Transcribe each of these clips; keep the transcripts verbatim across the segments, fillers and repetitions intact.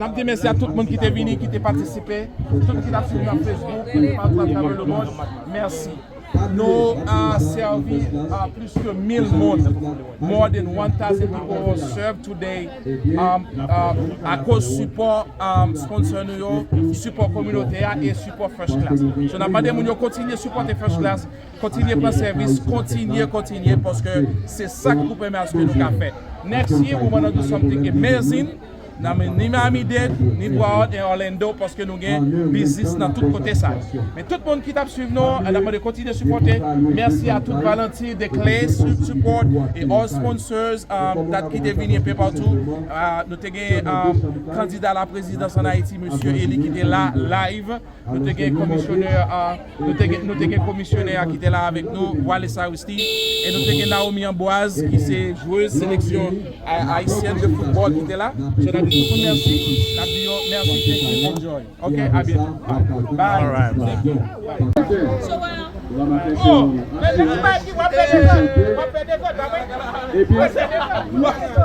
N ap di mèsi a tout moun ki te vini, ki te patisipe, tout moun ki t ap swiv nan Facebook, e patou atravè lemonn. Mèsi. Nou, ah, sèvi, ah, plis ke mil moun. More than one thousand people were served today, um, um, akoz sipò, um, sponsor nou yo, sipò kominote a e sipò First Class. So, n ap mande moun yo kontinye sipòte First Class, kontinye pran sèvis, kontinye, kontinye, paske se sa k pou pèmèt ke nou ka fè. Next year, we wanna do something amazing. Nan men ni Miami-Dade, ni Broward e Orlando, paske nou gen biznis nan tout kote sa yo. Men tout moun ki t ap swiv nou, n ap mande kontinye sipòte. Mèsi a tout volunteer, the Clay su- support e all sponsors, um, that ki te vini enpe patou. Ah, nou te gen, ah, kandida la prezidans an Ayiti, mesye Eli, ki te la live. Nou te gen komisyonè, ah, nou te gen, nou te gen komisyonè a ki te la avèk nou, Wallace Aristide, e nou te gen Naomi Ambroise, ki se jwez seleksyon a- ayisyèn de foutbòl ki te la. So, n ap di tout moun mèsi, n ap di yo mèsi, thank you, enjoy. Ok, a byento. Bye. All right, man. Oh, men se pa di w ap fè de zòd, w ap fè de zòd, pa vre? Epi,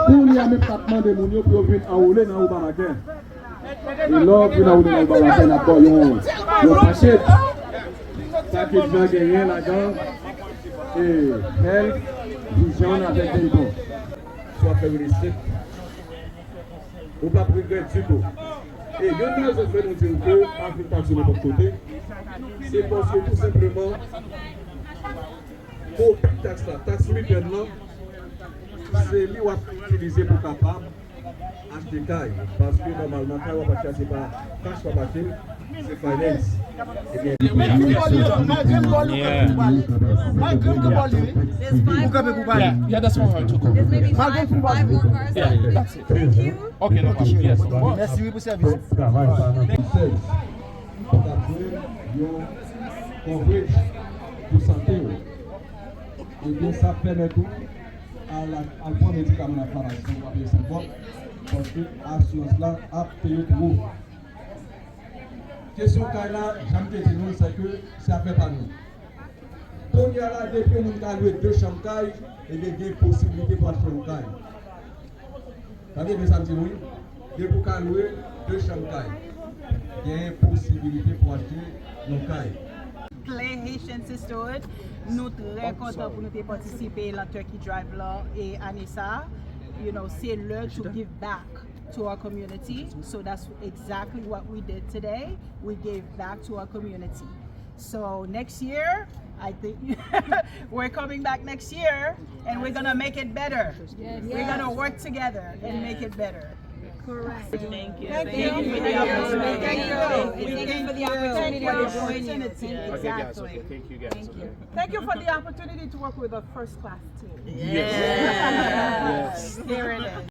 kounye a menm k ap mande moun yo pou yo vin anwole nan Obamacare. E lè w vin anwole nan Obamacare, n ap ba w yon, yon pakèt. Pakèt la genyen ladan, e, health, vision avèk dental. Si w ap fè real estate, ou p ap regrèt ditou. E youn nan rezon k fè nou di w ke pa vin takse nenpòt kote, se paske tou senpleman, kopi taks la, tax return nan, se li w ap itilize pou kapab achte kay. Paske nòmalman, kay w ap achte a, se pa cash w ap achte l, se finance. Ebyen, malgre m bò li, malgre m bò li, wi. Ou kanpe pou pale. Yeah, yeah, that's for her to go. Malgre m bò li. Yeah, that's it. Okay, no problem. Yes, of course. Mèsi, wi, pou sèvis ou. Travay sa nan sèz. Ou t ap jwenn yon coverage pou sante w. Ebyen, sa ap pèmèt ou al, al pran medikaman nan famasi san w pa peye san kòb, paske asirans la ap peye pou ou. Kesyon kay la, jan m te di nou, se ke se afè pa nou. Kounye a la, depi yon moun ka lwe de chanm kay, ebyen, gen posiblite pou achte yon kay. Tande byen sa m di nou, wi. Depi w ka lwe de chanm kay, gen posibilite pou achte yon kay. Clay Haitian Sisterhood, nou trè kontan pou nou te patisipe nan Turkey Drive la e ane sa. You know, se lè to give back to our community. So that's exactly what we did today. We gave back to our community. So next year, I think we're coming back next year and we're gonna make it better. We're gonna work together and make it better. Correct. Thank you. Thank you for the opportunity. Thank you for the opportunity to join you. Thank you for the opportunity to work with a first class team. Yes. Here it is.